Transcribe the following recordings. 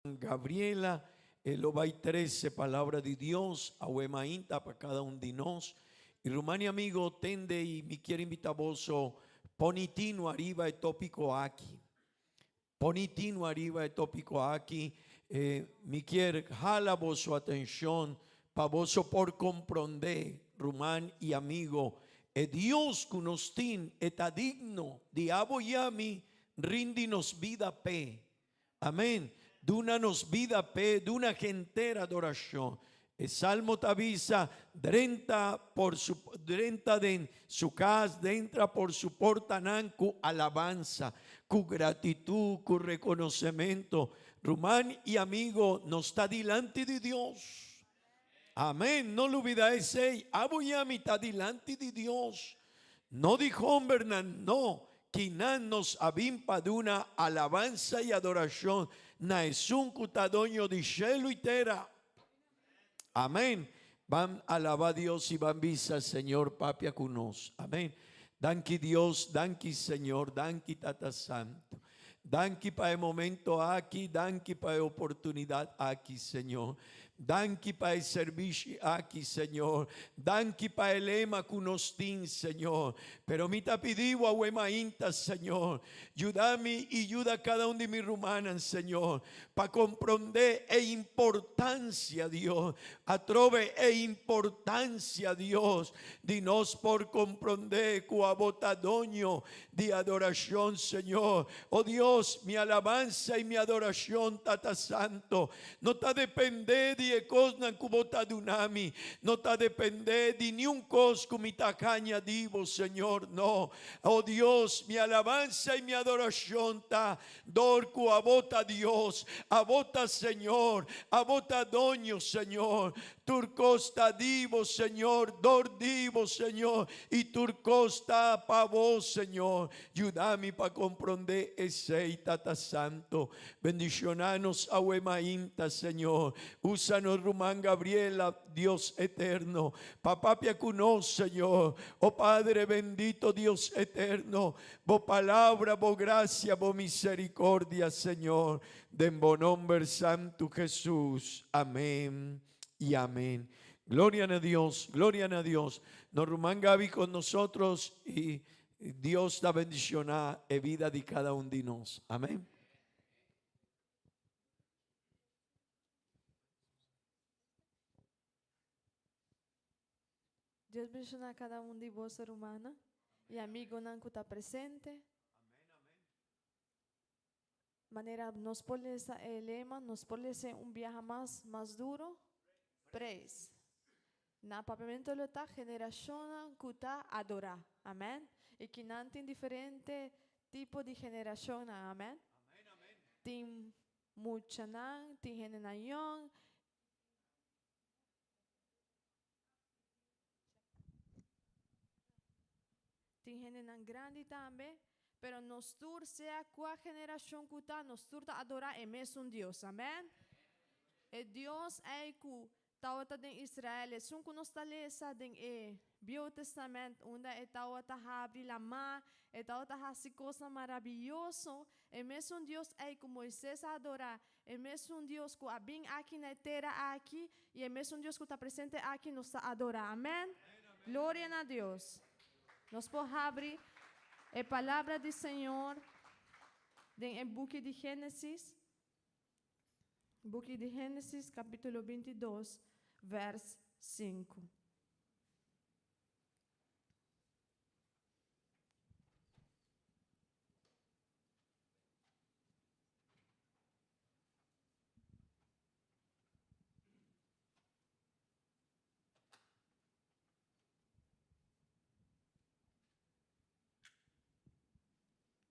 Gabriela, e lo bai trece palabra di Dios awe mainta pa cada un di nos. Y ruman y amigo, tende y mi kier invita boso poni tino ariba e topico aki. Poni tino ariba e topico aki. Eh, mi kier hala boso atencion pa boso por compronde, ruman y amigo, e Dios cu nos tin e ta digno di abo y ami rindi nos bida p'e. Amén. Duna nos bida p'e, duna henter adorashon. E salmo ta bisa, Drenta por su, drenta den su kas, dentra por su portanan ku alabansa, ku gratitud, ku rekonosementu. Ruman i amigo, nos ta dilanti di Dios. Amén. No lubida esei. Abo i ami ta dilanti di Dios. No di hombernan, no. Kinan nos a bin pa duna alabansa i adorashon na esun ku ta doño di shelu i tera. Amén. Ban alaba Dios i ban bisa, Señor, papia ku nos. Amén. Danki Dios, danki Señor, danki Tata Santu. Danki pa e momento aki, danki pa e oportunidad aki, Señor. Danki pa e servishi aki, Señor. Danki pa e lema ku nos tin, Señor. Pero mi ta pidi bo awe mainta, Señor, yuda mi i yuda kada un di mi rumannan, Señor, pa komprondé e importansia, Dios, atrobe e importansia, Dios, di nos por komprondé ku abo ta doño Di adoracion, Señor. Oh Dios, mi alabansa y mi adoracion, Tata Santo, no ta depende di e cosnan cu Bo ta duna mi, no ta depende di niun cos cu mi ta haña di Bo, Señor, no. Oh Dios, mi alabansa y mi adoracion ta dor cu Abo ta Dios, Abo ta Señor, Abo ta Doño, Señor. Tur cos ta di Bo, Señor, dor di Bo, Señor, i tur cos ta pa Bo, Señor. Yuda mi pa comprende esey, Tata Santo. Bendiciona nos awe mainta, Señor. Usa nos ruman Gabriela, Dios eterno, pa papia cu nos, Señor. O Padre bendito, Dios eterno, Bo palabra, Bo gracia, Bo misericordia, Señor. Den bo nomber santu Jesus. Amen y amen. Gloria na Dios, gloria na Dios. Nos ruman Gaby con nosotros y Dios ta bendiciona e vida di cada un di nos. Amen. Dios bendiciona cada un di boso rumannan y amigonan cu ta presente. Manera nos por lesa e lema, nos por les'é un biaha mas, mas duro, Praise. Na papiamento lo ta generashonnan ku ta adorá. Amèn. I kinan tin diferente tipo di generashonnan. Amèn. Tin muchanan, tin hendenan yòn. Tin hendenan grandi tambe, pero nos tur, sea kua generashon ku ta, nos tur ta adorá e mesun Dios. Amèn. E Dios ei ku tabata den Israel, esun ku nos ta lesa den e Bieu Testament, unda e tabata habri lamá, e tabata hasi kosnan maravioso, e mesun Dios ei ku Moises a adorá, E mesun Dios ku a bin aki na e tera aki i e mesun Dios ku ta presente aki nos ta adorá. Amèn. Gloria na Dios. Nos por habri e palabra di Señor den e buki di Génesis, buki di Génesis kapítulo 22, vèrs 5.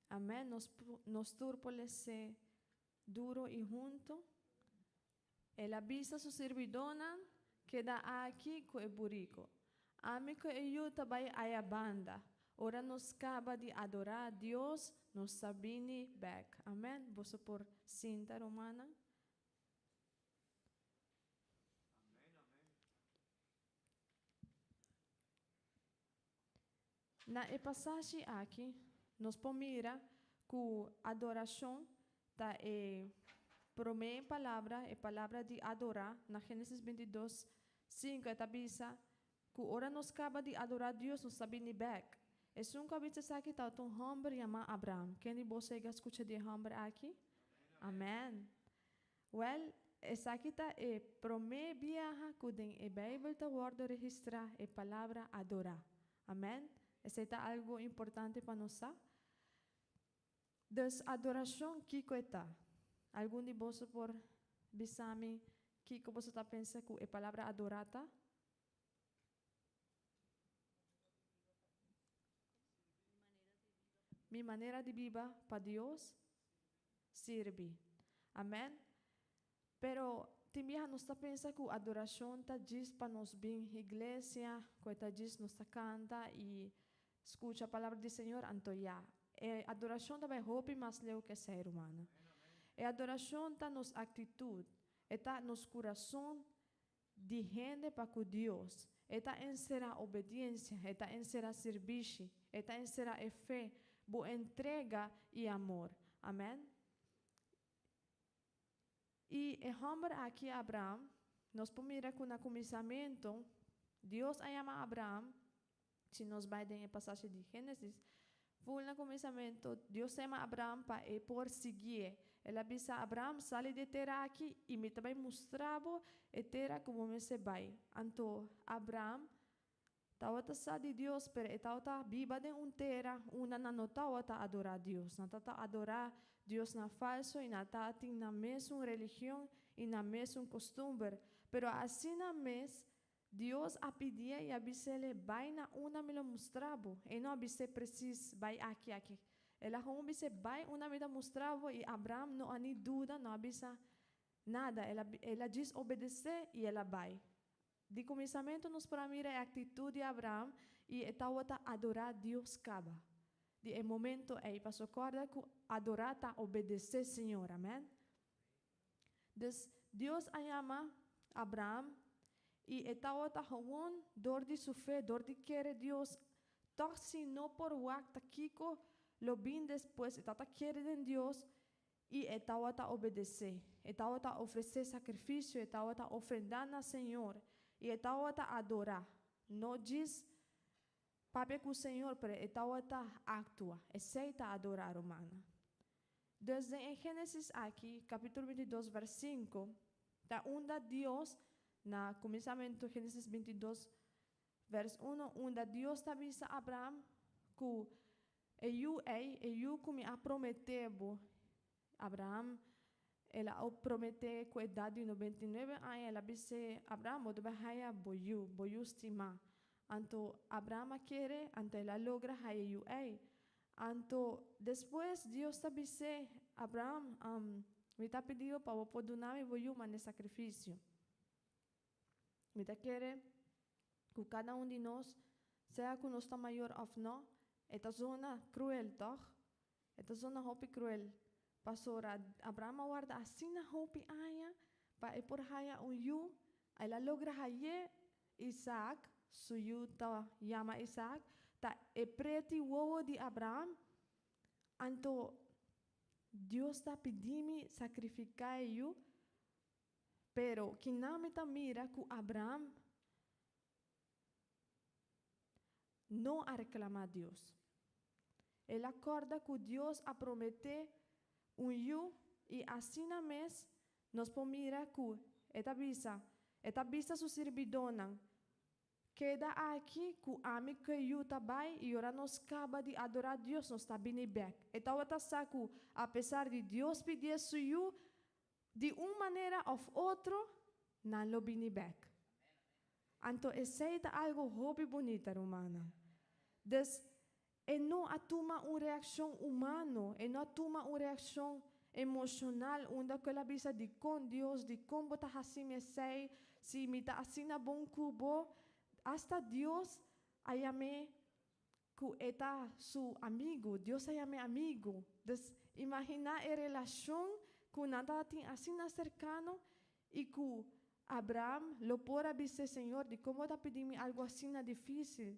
Amén. Nos, nos tur por lese duro i hunto. El a bisa su sirbidónan, Keda aki ku e buriko. Ami ku e yu ta bai aya banda. Ora nos kaba di adorá Dios, nos ta bini bèk. Amèn. Boso por sinta, rumannan. Na e pasashi aki, nos por mira ku adorashon ta e. promé palabra, e palabra di adorá, na Génesis 22, 5, e ta bisa ku ora nos kaba di adorá Dios, nos ta bini bèk. Esun ku a bisa esaki tabata un hòmber yamá Abraham. Ken di boso a skucha di e hòmber aki? Amèn. Wèl, esaki ta e promé biaha ku den e Beibel ta wòrdu registrá e palabra adorá. Amèn. Esei ta algu importante pa nos sa. Dus, adorashon kiko e ta? Algun di boso por bisa mi kiko boso ta pensa ku e palabra adorá ta? Mi manera di biba pa Dios sirbi. Amèn. Pero tin biaha nos ta pensa ku adorashon ta djis pa nos bin iglesia, ku e ta djis nos ta kanta i skucha palabra di Señor, anto ya. E adorashon ta bai hopi mas leu ku esei, rumannan. E adorashon ta nos aktitut, e ta nos kurason di hende pa ku Dios. E ta enserá obediensia, e ta enserá sirbishi, e ta enserá e fe, bo entrega i amor. Amèn. I e hòmber aki, Abraham, nos por mira ku na kuminsamentu Dios a yama Abraham, si nos bai den e pasashi di Génesis, ful na kuminsamentu Dios a yama Abraham pa e por siguié. El a bisa Abraham, Sali di e tera aki i mi ta bai mustra bo e tera ku bo mester bai. Anto Abraham Tawata sa di Dios, pero e tawata biba den un tera unda nan no tawata adorá Dios. Nan tawata adorá diosnan falso i nan tabatin nan mesun religion i nan mesun kostumber. Pero asina mes, Dios a pidié i a bis'é, Bai na unda mi lo mustra bo. E no a bis'é presis, Bai aki, aki. El a gewoon bis'é, Bai unda mi ta mustra bo, i Abraham no a ni duda, no a bisa nada. El a djis obedesé i el a bai. Di kuminsamentu nos por a mira e aktitut di Abraham i e tabata adorá Dios kaba. Di e momento ei paso kòrda ku adorá ta obedesé Señor. Amèn. Dus, Dios a yama Abraham i e tabata gewoon dor di su fe, dor di kere Dios, tòg si no por wak ta kiko lo bin despues, e tabata kere den Dios I e tawata obedesé. E tawata ofresé sakrifisio, e tawata ofrendá na Señor, i e tawata adorá. No djis papia ku Señor, pero e tawata aktua. Esei ta adorá, rumannan. Dus den e Génesis aki, kapítulo 22 vers 5, ta unda Dios, na kuminsamentu Génesis 22 vers 1, unda Dios ta bisa Abraham ku E yu ei, e yu ku mi a prometé bo. Abraham, el a prometé ku edat di 99 aña, el a bis'é, Abraham, bo ta bai haya bo yu, bo yu stimá. Anto Abraham a kere, anto el a logra haya e yu ei. Anto despues Dios ta bis'é, Abraham, mi ta pidi bo pa bo por duna mi bo yu manera sakrifisio. Mi ta kere ku kada un di nos, sea ku nos ta mayor òf nò, e ta zona kruel, tòg? E ta zona hopi kruel. Pasobra Abraham a warda asina hopi aña pa e por haya un yu. El a logra hay'é Isaak, su yu ta yama Isaak, ta e preti wowo di Abraham. Anto Dios ta pidi mi sakrifiká e yu? Pero kinan mi ta mira ku Abraham no a reklamá Dios. El a kòrda ku Dios a prometé un yu i asina mes nos por mira ku e ta bisa, e ta bisa su sirbidónan, Keda aki ku ami ku e yu ta bai i ora nos kaba di adorá Dios nos ta bini bèk. E tabata sa ku apesar di Dios pidié su yu, Di un manera òf otro, nan lo bini bèk. Anto esei ta algu hopi bunita, rumannan. Dus, e no a tuma un reakshon humano, e no a tuma un reakshon emoshonal unda ku el a bisa, Dikon, Dios, dikon bo ta hasi mi esei, si mi ta asina bon ku bo? Asta Dios a yam'é ku e ta su amigu, Dios a yam'é amigu. Dus, imaginá e relashon ku nan tabatin asina serkano i ku Abraham lo por a bis'é, Señor, dikon bo ta pidi mi algu asina difísil?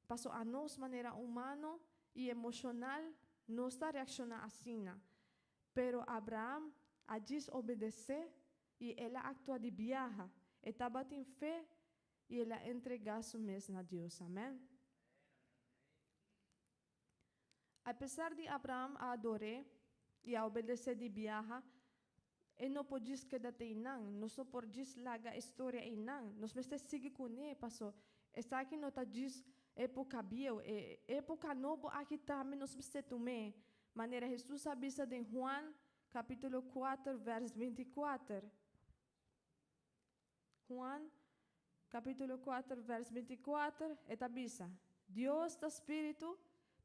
Paso anos manera humano i emoshonal nos ta reakshoná asina. Pero Abraham. a djis obedesé i el a aktua di biaha. E tabatin fe i el a entregá su mes na Dios. Amèn. Apesar di Abraham a ador'é i a obedesé di biaha, e no por djis keda te einan. Nos no por djis laga e storia einan. Nos mester sigui kuné, paso esaki no ta djis époka bieu, e époka nobo aki tambe nos mester tum'é. Manera Hesus a bisa den Juan kapítulo kuater vèrs binti kuater. Juan kapítulo 4 vèrs 24, e ta bisa: "Dios ta spiritu,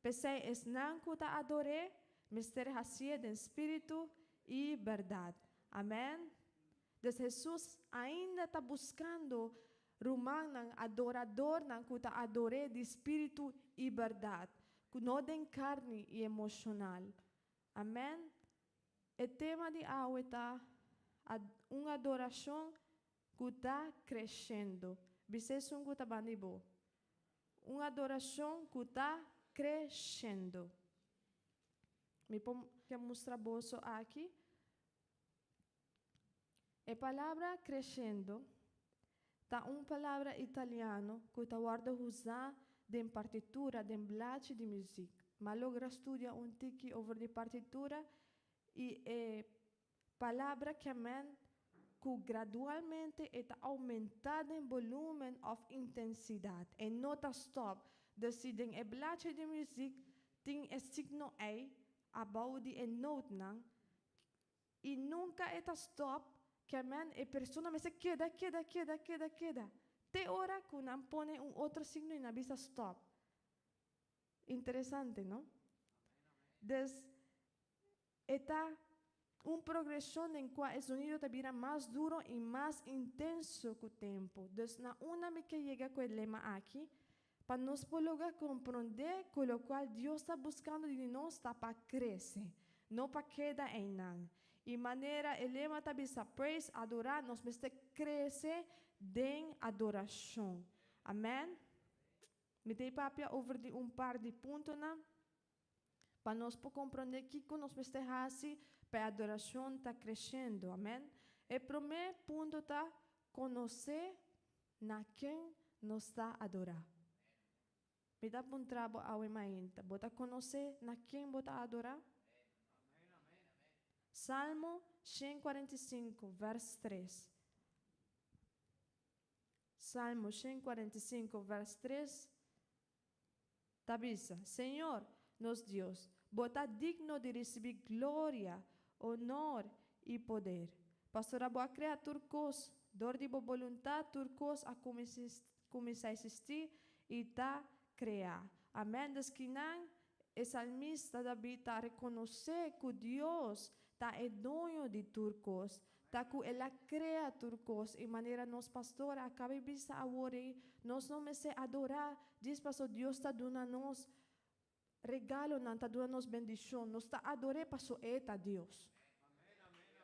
p'esei esnan ku ta ador'é mester hasié den spiritu i bèrdat." Amèn. Dus Hesus ainda ta buskando rumannan, adoradornan ku ta ador'é di spiritu i bèrdat, ku no den karni i emoshonal. Amèn. E tema di awe ta un adorashon ku ta kreshendo. Bisa esun ku ta banda di bo: Un adorashon ku ta kreshendo. Mi por mustra boso aki. E palabra "kreshendo" ta un palabra italiano ku ta wòrdu usá den partitura, den blachi di muzik. M'a logra studia un tiki over di partitura i e palabra ke men ku gradualmente e ta oumentá den volúmen òf intensidat. E no ta stòp. Dus si den e blachi di muzik tin e signo ei abou di e nootnan i nunka e ta stòp, ke men e persona mester keda, keda, keda, keda, keda te ora ku nan pone un otro signo i nan bisa stòp. Interesante, no? Dus e ta un progreshon den kua e sonido ta bira mas duro i mas intenso ku tempu. Dus na unda mi ke yega ku e lema aki? Pa nos por logra komprondé ku lokual Dios ta buskando di nos ta pa krese, no pa keda einan. I manera e lema ta bisa, praise, adorá, nos mester krese den adorashon. Amèn. Mi ta papia over di un par di puntonan pa nos por komprondé kiko nos mester hasi pa e adorashon ta kreshendo. Amèn. E promé punto ta konosé na ken nos ta adorá. Mi ta puntra bo awe mainta: Bo ta konosé na ken bo ta adorá? Salmo 145, vèrs 3. Salmo 145, vèrs 3, ta bisa: "Señor, nos Dios, bo ta digno di risibí gloria, honor i poder. Pasobra bo a krea tur kos, dor di bo boluntat tur kos a kuminsá eksistí i ta kreá." Amèn. Dus kinan e salmista David ta rekonosé ku Dios ta e doño di tur kos, ta ku el a krea tur kos. I manera nos pastor a kaba di bisa awor ei, nos no mester adorá djis pasobra Dios ta duna nos regalonan, ta duna nos bendishon. Nos ta ador'é pasobra e ta Dios.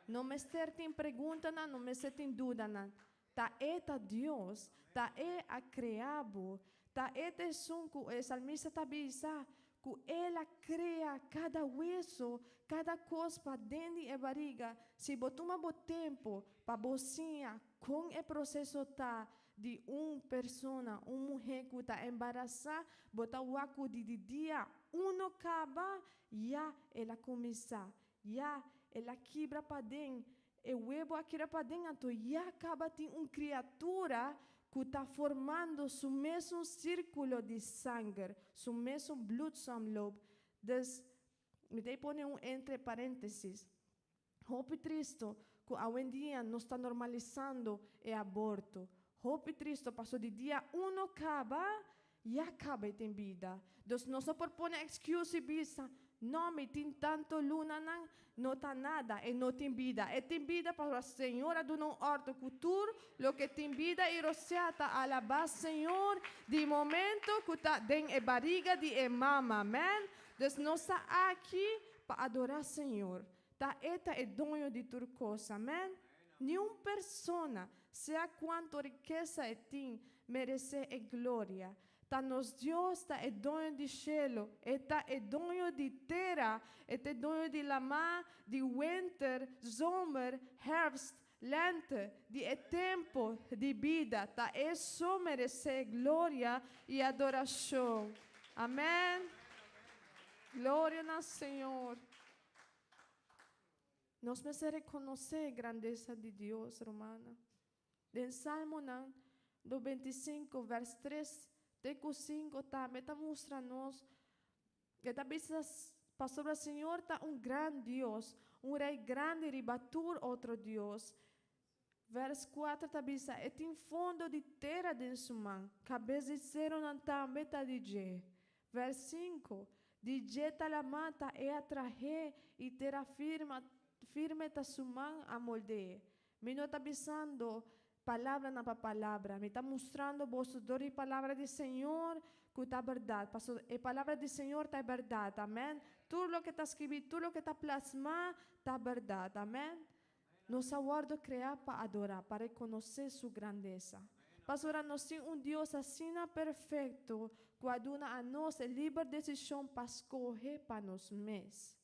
No mester tin preguntanan, no mester tin dudanan. Ta e ta Dios, ta e a krea bo, ta e ta esun ku e salmista ta bisa ku el a krea kada weso, kada kos paden di e bariga. Si bo tuma bo tempu pa bo siña kon e proseso ta di un persona, un muhé ku ta embarasá, bo ta wak ku di di dia uno kaba ya el a kuminsá, ya el a kibra paden, e webu a kibra paden, anto ya kaba tin un kriatura ku ta formando su mesun sírkulo di sanger, su mesun bloedsomloop. Dus, mi ta pone un entre paréntesis. Hopi tristu ku awendia nos ta normalisando e aborto. Hopi tristu, paso di dia uno kaba, ya kaba tin bida. Dus nos no por pone excuse i bisa: "No, mi tin tantu lunanan, no ta nada, e no tin bida." E tin bida pa Señor a duna un òrdu ku tur loke tin bida i rosea ta alabá Señor di momento ku ta den e bariga di e mama. Amèn. Dus nos ta aki pa adorá Señor. Ta e ta e doño di tur kos. Amèn. Ningun persona, sea kuantu rikesa e tin, meresé e gloria. Ta nos Dios ta e doño di shelu, e ta e doño di tera, e ta e doño di lamá, di winter, zomer, herfst, lente, di e tempu di bida. Ta e so meresé gloria i adorashon. Amèn. Gloria na Señor. Nos mester rekonosé e grandesa di Dios, rumannan. Den Salmonan 95, vers 3 te ku 5 tambe ta mustra nos, e ta bisa, Pasobra Señor ta un gran Dios, un Rei grandi riba tur otro dios. Vers 4 ta bisa, E tin fondo di tera den su man, kabes di seronan tambe ta di dje. Vers 5, Di dje ta la mata e a trah'é i tera firma firme ta su man a molde'é. Mi no ta bisando palabranan pa palabra, mi ta mustrando boso dor di palabra di Señor ku ta bèrdat, pasobra e palabra di Señor ta e bèrdat, amèn. Tur loke ta skibí, tur loke ta plasmá ta bèrdat, amèn. Nos a wòrdu kreá pa adorá, pa rekonosé Su grandesa. Pasobra nos tin un Dios asina perfekto ku a duna a nos e liber desishon pa skohe pa nos mes.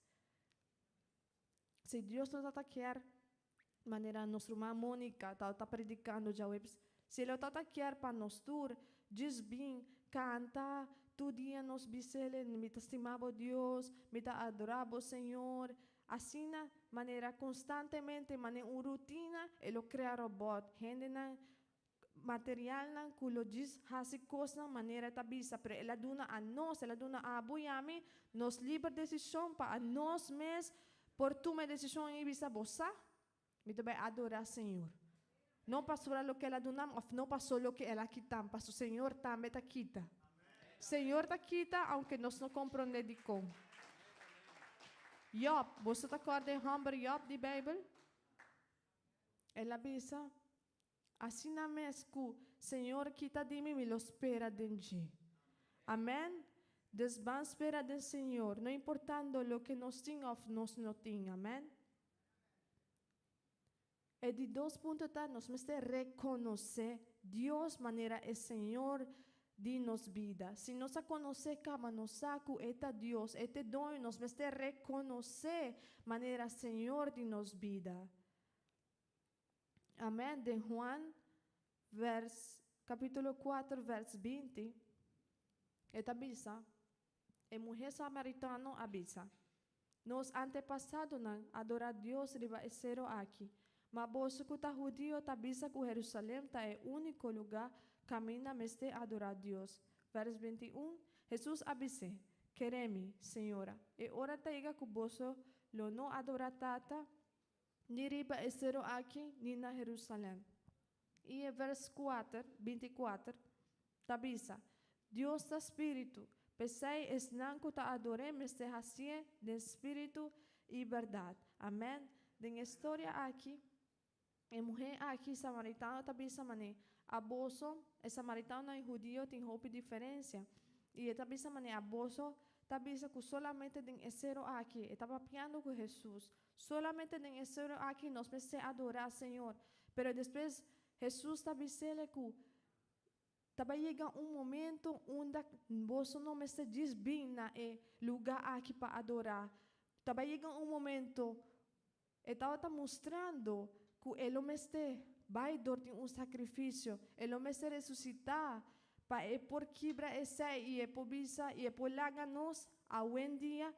Si Dios no tabata kier, manera nos ruman Monica tabata predicando djaweps, si El tabata kier pa nos tur djis bin canta tur dia nos bis'El, Mi ta stima bo Dios, mi ta adora bo Señor, asina manera constantemente, manera un rutina, E lo crea robot, hendenan materialnan ku lo djis hasi kosnan manera e ta bisa, pero el a duna a nos, el a duna abo i ami nos liber desishon pa a nos mes por tuma e desishon i bisa, Bo sa, mi ta bai adorá Señor. No pasobra loke el a dunam òf no paso loke el a kitam, paso Señor tambe ta kita. Señor ta kita aunke nos no komprondé dikon. Yòb, boso ta kòrda e hòmber Yòb di Beibel? El a bisa, Asina mes ku Señor kita di mi, mi lo spera den dje. Amen. Dus ban spera den Señor, no importando loke nos tin òf nos no tin. Amen. E di dos punto ta nos mester rekonosé Dios manera e Señor di nos bida. Si nos a konosé kaba nos sa ku E ta Dios, E ta e Doño, nos mester rekonosé manera Señor di nos bida. Amen. Den Juan vers, capítulo 4 vers 20, e ta bisa, E muhé samaritano a bisa, Nos antepasadonan a adorá Dios riba e sero aki, ma boso ku ta hudio ta bisa ku Herusalèm ta e úniko lugá kaminda mester adorá Dios. Vers 21, Hesus a bis'é, Kere mi, señora, e ora ta yega ku boso lo no adorá Tata ni riba e sero aki ni na Herusalèm. I e vers kuater, 24, ta bisa, Dios ta spiritu, p'esei esnan ku ta ador'é mester hasié den spiritu i bèrdat. Amèn. Den e storia aki, e muhé aki samaritano ta bisa manera, A boso, e samaritanonan i hudio tin hopi diferensia. I e ta bisa manera, A boso ta bisa ku solamente den e sero aki, e ta papiando ku Hesus, Solamente den e sero aki nos mester adorá Señor. Pero despues Hesus ta bis'ele ku ta bai yega un momento unda boso no mester djis bin na e lugá aki pa adorá. Ta bai yega un momento, e tabata mustrando ku e lo mester bai dor di un sakrifisio, e lo mester resusitá pa e por kibra esei i e por bisa i e por laga nos awendia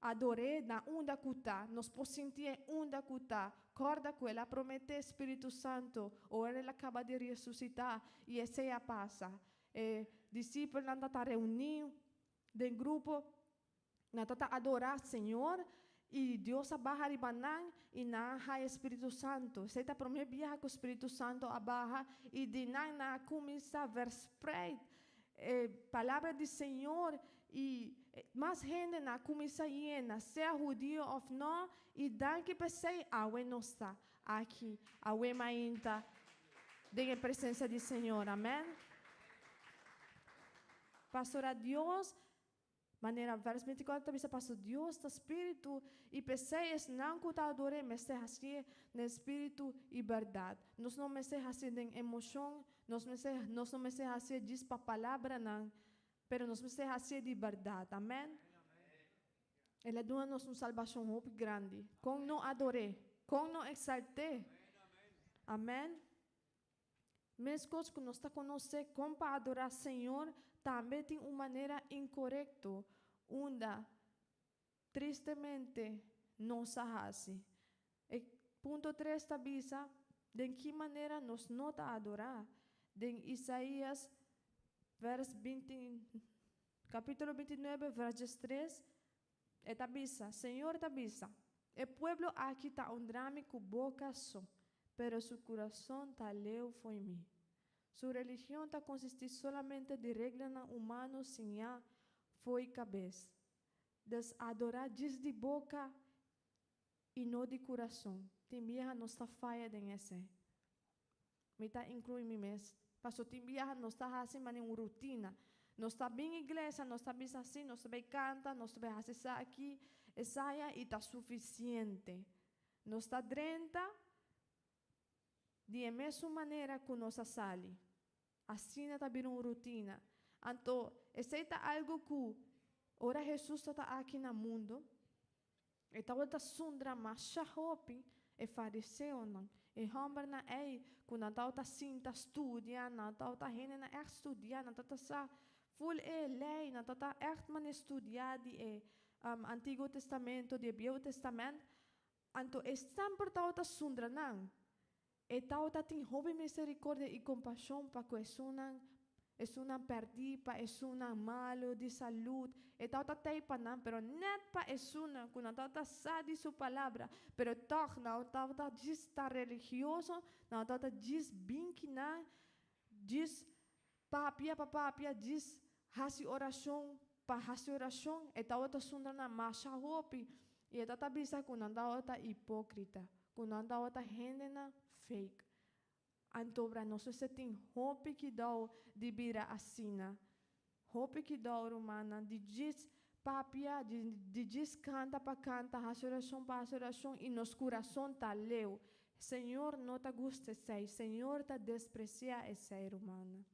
Ador'é na unda ku ta. Nos por sintié unda ku ta. Kòrda ku el a prometé Spiritu Santu ora el a kaba di resusitá, i esei a pasa. E disipelnan ta ta reuní den grupo, nan ta ta adorá Señor, i Dios a baha riba nan i nan a haña Spiritu Santu. Esei ta promé biaha ku Spiritu Santu a baha, i di nan nan a kuminsá verspreid e palabra di Señor i mas hendenan a kuminsá yena, sea hudio òf nò, i danki p'esei awe nos ta aki awe mainta den e presensia di Señor. Amèn. Pastora Dios. Manera vers 24 ta bisa, paso Dios ta spiritu i p'esei esnan ku ta ador'é mester hasié den spiritu i bèrdat. Nos no mester hasié den emoshon, nos mester nos no mester hasié djis pa palabranan, pero nos mester hasié di bèrdat. Amèn. El a duna nos un salbashon hopi grandi. Kon no ador'é? Kon no eksalt'é? Amèn. Meskos ku nos ta konosé kon pa adorá Señor, tambe tin un manera inkorekto unda tristemente nos a hasi. E punto tres ta bisa den ki manera nos no ta adorá. Den Isaías vers binti, kapítulo 29 vers 13, e ta bisa, Señor ta bisa, E pueblo aki ta honra mi ku boka so, pero su kurason ta leu fo'i mi. Su religion ta konsistí solamente di reglanan humano siñá fo'i kabes. Dus adorá djis di boka i no di kurason. Tin biaha nos ta faya den esei. Mi ta inkluí mi mes. Paso tin biaha nos ta hasi manera un rutina. Nos ta bin iglesia, nos ta bisa si, nos ta bai kanta, nos ta bai hasi esaki, esaya i ta sufisiente. Nos ta drenta di e mesun manera ku nos a sali. Asina ta bira un rutina. Anto esei ta algu ku ora Hesus tabata aki na mundu, E tabata sundra masha hopi e fariseonan, e hòmbernan ei ku nan tabata sinta studia, nan tabata hendenan ègt studia, nan tabata sa ful e lei, nan tabata ègt manera studia di e Antiguo Testamento, di e Bieu Testament. Anto e semper tabata sundra nan. E tabata tin hopi misericordia i compasion pa cu esunnan, esunnan perdí, pa esunnan malu di salud. E tabata tei pa nan, pero net pa esunnan cu nan tabata sa di su palabra, pero tog nan tabata djis ta religioso, nan tabata djis binki nan, djis papia pa papia, djis haci oracion pa haci oracion. E tabata sundra nan masha hopi, i e tabata bisa cu nan tabata hipocrita. Ku nan tabata hendenan fake. Antobra nos mester tin hopi kidou di bira asina. Hopi kidou, rumannan, di djis papia, di djis kanta pa kanta, hasi orashon pa hasi orashon i nos kurason ta leu. Señor no ta gusta esei. Señor ta despresiá esei, rumannan.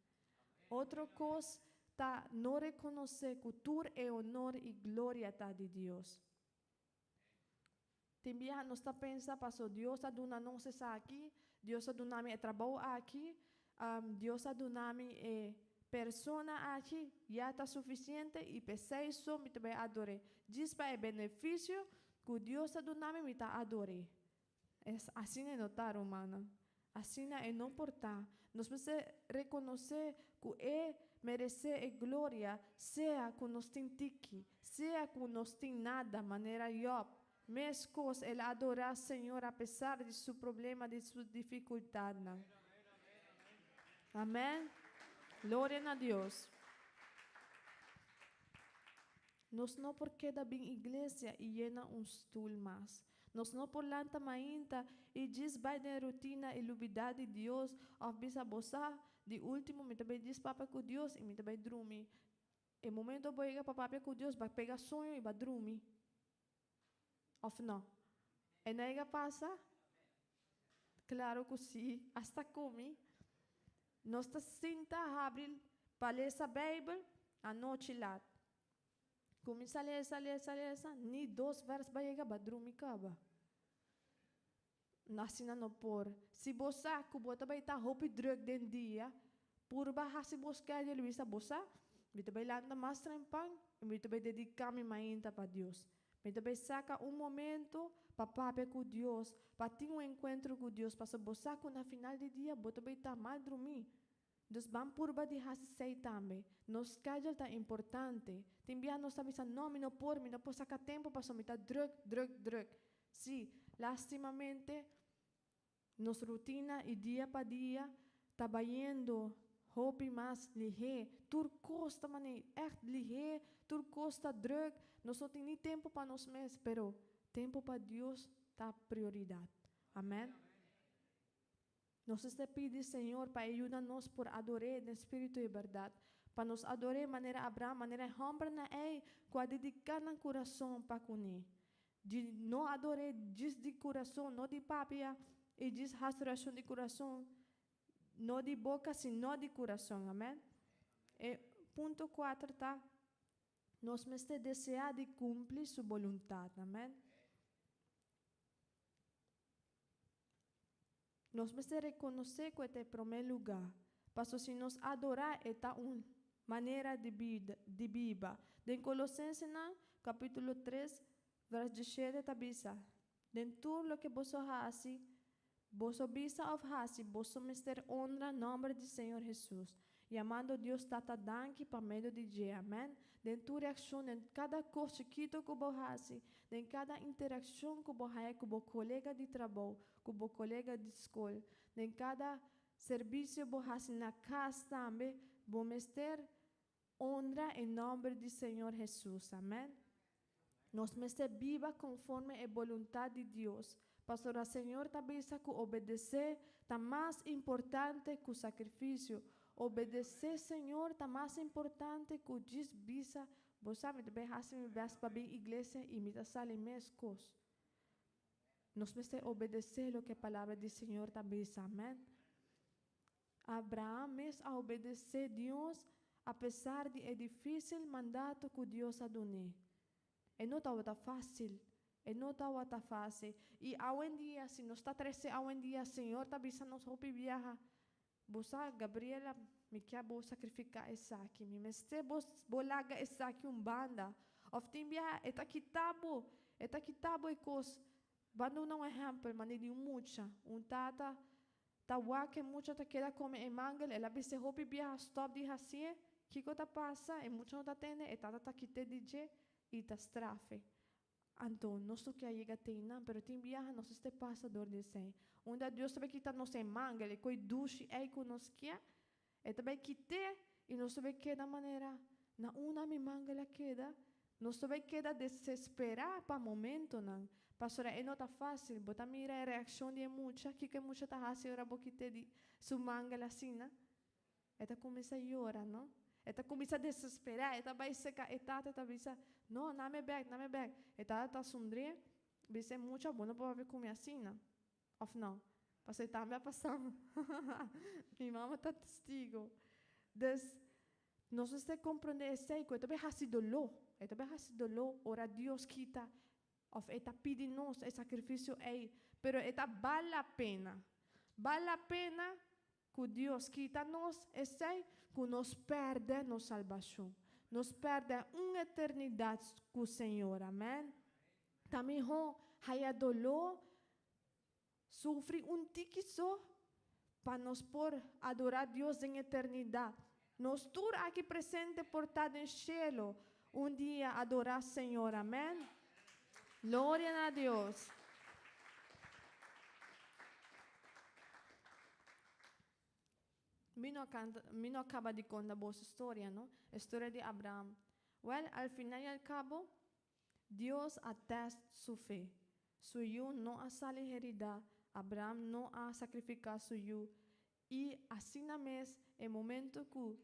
Otro kos ta no rekonosé ku tur e honor i gloria ta di Dios. Tin biaha nos ta pensa paso Dios a duna nos esaki, Dios a duna mi e trabou aki, Dios a duna mi e persona aki, ya ta sufisiente i p'esei so mi ta bai ador'é. Djis pa e benefisio ku Dios a duna mi, mi ta ador'é. Es asina e no ta, rumannan. Asina e no por ta. Nos mester rekonosé ku e meresé e gloria, sea ku nos tin tiki, sea ku nos tin nada, manera Jòb. Meskos el a adorá Señor apesar di su problema, di su difikultatnan. Amèn. Gloria na Dios. Nos no por keda bin iglesia i yena un stul mas. Nos no por lanta mainta i djis bai den rutina i lubidá di Dios òf bisa bo sa, di último mi ta bai djis papia ku Dios i mi ta bai drumi. E momento bo yega pa papia ku Dios, ba pega soño i ba drumi. Òf no? E no yega pasa? Klaro ku sí, asta ku mi. Nos ta sinta habri pa lesa Beibel anochi lat. Kuminsá lesa, lesa, lesa, ni dos vèrs ba yega ba drumi kaba. Asina no por. Si bo sa ku bo ta bai ta hopi drùk den dia, purba hasi bo schedule i bisa bo sa, mi ta bai lanta mas trempan i mi ta bai dediká mi mainta pa Dios. Mi ta bai saka un momento pa papia ku Dios, pa tin un enkuentro ku Dios, pasobra bo sa ku na final di dia bo ta bai ta mal drumí. Dus ban purba di hasi esei tambe. Nos schedule ta importante. Tin bia nos ta bisa, no, mi no por, mi no por saka tempu pasobra mi ta drùk, drùk, drùk. Sí, lastimamente nos rutina i dia pa dia ta bayendo hopi mas lihé. Tur kos ta manera ègt lihé, tur kos ta drùk, nos no tin ni tempu pa nos mes, pero tempu pa Dios ta prioridat. Amèn. Nos mester pidi Señor pa e yuda nos por ador'é den spiritu i bèrdat. Pa nos ador'é manera Abraham, manera e hòmbernan ei ku a dediká nan kurason pa kuné. Di no ador'é djis di kurason, no di papia, i djis hasi orashon di kurason, no di boka, sino di kurason. Amèn. E punto kuater ta, nos mester deseá di kumpli su boluntat. Amèn. Nos mester rekonosé ku e ta e promé lugá, paso si nos adorá e ta un manera di bida di biba. Den Kolosensenan kapítulo tres vèrs diesshete ta bisa, Den tur loke boso hasi, boso bisa òf hasi, boso mester onra nòmber di Señor Hesus, yamando Dios Tata danki pa medio di dje. Amèn. Den tur reakshon, den kada kos chikitu ku bo hasi, den kada interakshon ku bo haña ku bo kolega di trabou, ku bo kolega di skol, den kada servisio bo hasi na kas tambe, bo mester honra e nòmber di Señor Hesus. Amèn. Nos mester biba konforme e boluntat di Dios, pasobra Señor ta bisa ku obedesé ta mas importante ku sakrifisio. Obedesé Señor ta mas importante ku djis bisa, Bo sa, mi ta bai hasi mi bèst pa bin iglesia i mi ta sali meskos. Nos mester obedesé loke e Palabra di Señor ta bisa. Amèn. Abraham mes a obedesé Dios apesar di e difísil mandato ku Dios a dun'é. E no tabata fásil. E no tabata fásil. I awendia, si nos ta trese awendia, Señor ta bisa nos hopi biaha, Bo sa, Gabriela, mi kia bo sakrifiká esaki. Mi mester bo bo laga esaki un banda. Òf tin biaha e ta kita bo, e ta kita bo e kos. Ban duna un ehèmpel, manera di un mucha. Un tata ta wak e mucha ta keda kome e mangel, el a bis'é hopi biaha stòp di hasié. Kiko ta pasa? E mucha no ta tende, e tata ta kit'é di dje i ta straf'é. Anto, nos no ke a yega te einan, pero tin biaha nos este pasa dor di esei. Unda Dios ta bai kita nos e mangel, e koi dushi ei ku nos kia, E ta bai kit'é i nos ta bai keda manera, Na unda mi mangel a keda? Nos ta bai keda desesperá pa momentonan, pasobra e no ta fásil. Bo ta mira e reakshon di e mucha, kiko e mucha ta hasi ora bo kit'é di su mangel asina? E ta kuminsá yora, no? E ta kuminsá desesperá, e ta bai seka e tata, e ta bisa, No, name bèk, name bèk. E tata ta sundrié, bisa e mucha, Bo no por papia ku mi asina, òf no? Pasobra e tambe a pasá. Mi mama ta testigo. Dus, nos mester komprondé esei, ku e ta bai hasi doló. E ta bai hasi doló ora Dios kita Of e ta pidi nos e sacrificio ei, pero e ta bal la pena. Bal la pena cu Dios kita nos esei cu nos perde nos salbacion. Nos perde un eternidad cu Señor. Amen. Ta miho haya dolor, sufri un tiki so pa nos por adora Dios den eternidad. Nos tur aki presente por ta den cielo un dia adora Señor. Amen. Gloria na Dios. Mi no canta, mi no caba di conta boso storia, no? E storia di Abraham. Well, al final y al cabo, Dios a test su fe. Su yu no a sali heridá, Abraham no a sakrifiká su yu, i asina mes e momento ku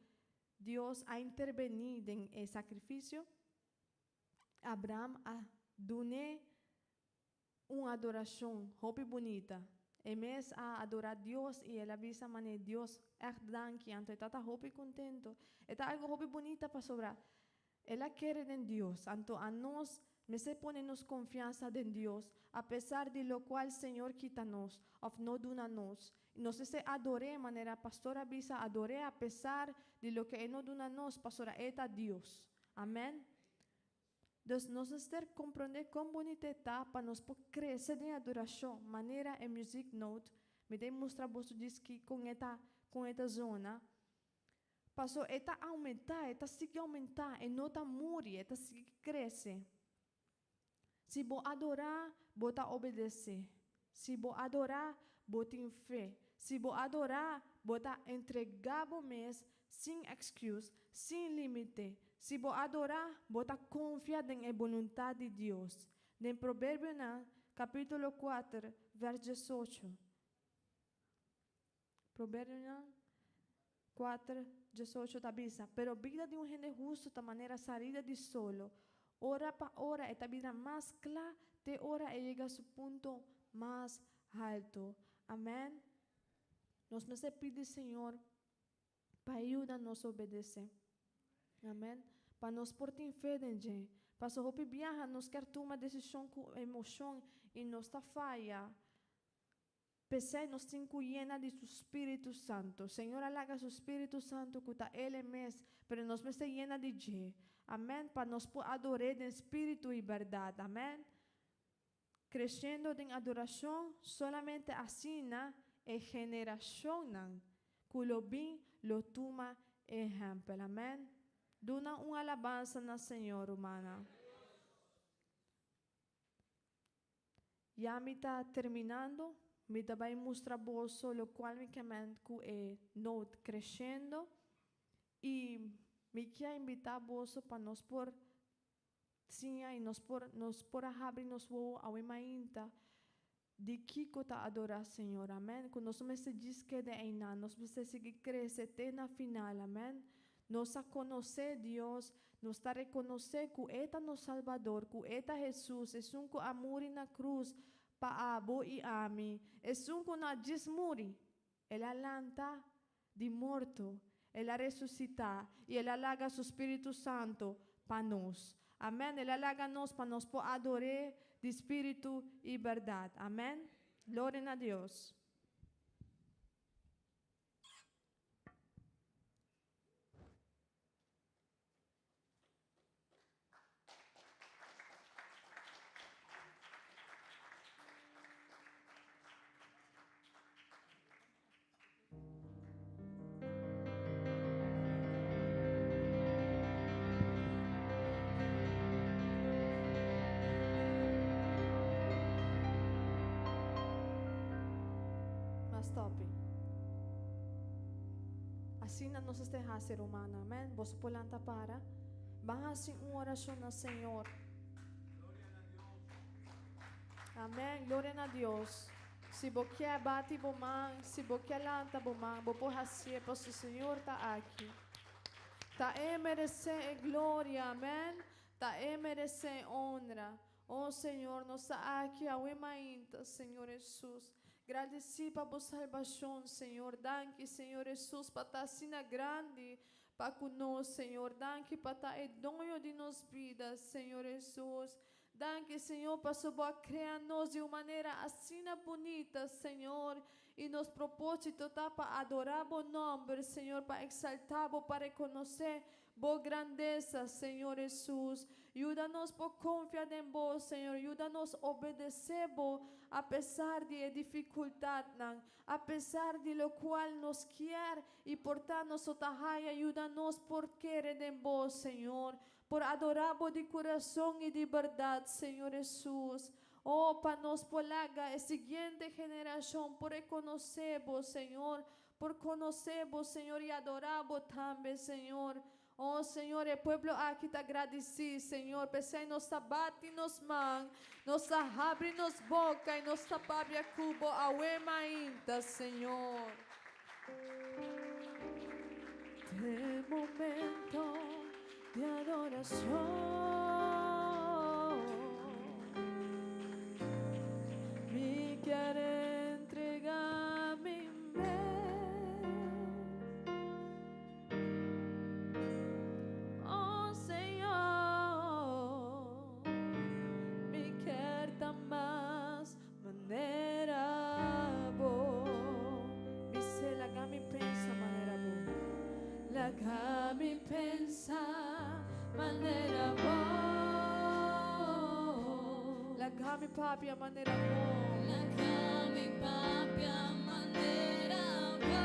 Dios a interbení den e sakrifisio, Abraham a dun'é un adorashon hopi bunita. E mes a adorá Dios i el a bisa manera Dios ègt danki, anto e tata hopi kontentu. E ta algu hopi bunita pasobra El a kere den Dios, anto anos mester pone nos konfiansa den Dios, apesar di lokual Señor kita nos òf no duna nos. I nos mester ador'é manera pastor a bisa, ador'é apesar di loke E no duna nos, pasobra E ta Dios. Amèn. Dus nos mester komprondé kon bunita e ta pa nos por krese den adorashon, manera e music note, mi ta mustra boso djis kon e ta kon e ta zona. Paso e ta aumentá, e ta sigui aumentá, e no ta muri, e ta sigui krese. Si bo adorá, bo ta obedesé. Si bo adorá, bo tin fe. Si bo adorá, bo ta entregá bo mes sin excuse, sin límite. Si bo adorá, bo ta konfia den e boluntat di Dios. Den Proverbionan, kapítulo kuater, vèrs diesocho. Proverbionan. 4, 18 ta bisa, Pero bida di un hende hustu ta manera salida di solo, ora pa ora e ta bira mas kla te ora e yega su punto mas haltu. Amèn. Nos mester pidi Señor pa e yuda nos obedesé. Amèn. Pa nos por tin fe den dje. Pasobra hopi biaha nos kier tuma desishon ku emoshon i nos ta faya. P'esei nos tin ku yena di su Spiritu Santu. Señor a laga su Spiritu Santu ku ta El e mes, pero nos mester yena di dje. Amèn. Pa nos por ador'é den spiritu i bèrdat. Amèn. Kreshendo den adorashon, solamente asina e generashonnan ku lo bin lo tuma ehèmpel. Amèn. Duna un alabansa na Señor, rumannan. Ya mi ta terminando, mi ta bai mustra boso lokual mi kement ku e note kreshendo i mi kia invitá boso pa nos por siña i nos por nos por a habri nos wowo awe mainta di kiko ta adorá Señor. Amèn. Ku nos no mester djis keda einan, nos mester sigui krese te na final. Amèn. Nos a konosé Dios, nos ta rekonosé ku E ta nos Salbador, ku E ta Hesus, esun ku a muri na krus pa abo i ami, esun ku no a djis muri, El a lanta di morto, El a resusitá i El a laga Su Spiritu Santu pa nos. Amèn. El a laga nos pa nos por ador'É di spiritu i bèrdat. Amèn. Gloria na Dios. Mas topi. Asina nos este hasi, rumannan. Amen. Boso por lanta para. Ban hasi un orashon na Señor. Amen. Gloria na Dios. Si bo kier bati bo man, si bo kier lanta bo man, bo por hasié pasobra Señor ta aki. Ta E meresé e gloria. Amen. Ta E meresé e honra. Oh Señor, nos ta aki awe mainta, Señor Hesus. Gradesí pa bo salbashon, Señor. Danki, Señor Hesus, pa ta asina grandi pa ku nos, Señor. Danki pa ta e doño di nos bida, Señor Hesus. Danki, Señor, pasobra bo a krea nos di un manera asina bunita, Señor. I nos propósito ta pa adorá bo nòmber, Señor, pa eksaltá bo, pa rekonosé Bo grandesa, Señor Hesus. Yuda nos por konfia den Bo, Señor. Yuda nos obedesé Bo apesar di e difikultatnan, apesar di lokual nos kier i por ta nos no ta haya. Yuda nos por kere den Bo, Señor, por adorá Bo di kurason i di bèrdat, Señor Hesus. Oh, pa nos por laga e siguiente generashon por rekonosé Bo, Señor, Por konosé bo, Señor, i adorá bo tambe, Señor. Oh, Señor, e pueblo aki ta gradisí, Señor. P'esei nos ta bati nos man, nos ta habri nos boka i nos ta papia ku bo awe mainta, Señor. T'e momento di adorashon. Mi kier entregá mi Oh Señor, mi kier ta mas manera bo. Mi se laga mi pensa manera bo. Laga mi pensa manera bo. Laga mi papia manera bo. Laga mi papia manera bo.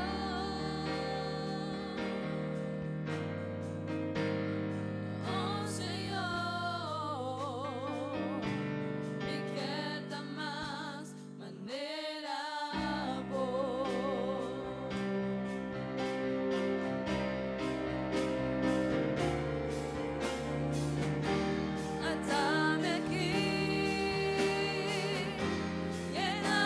Oh Señor, mi kier ta mas manera bo. Atame aki, yena.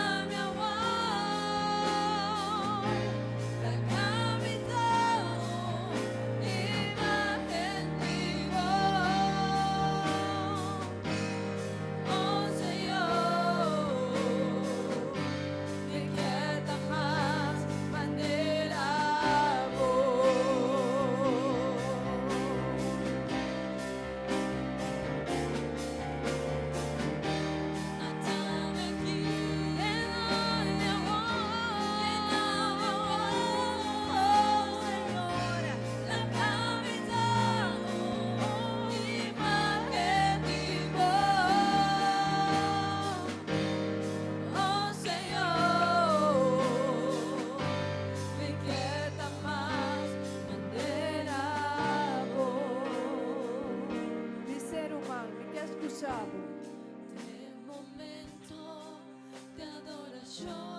Joy.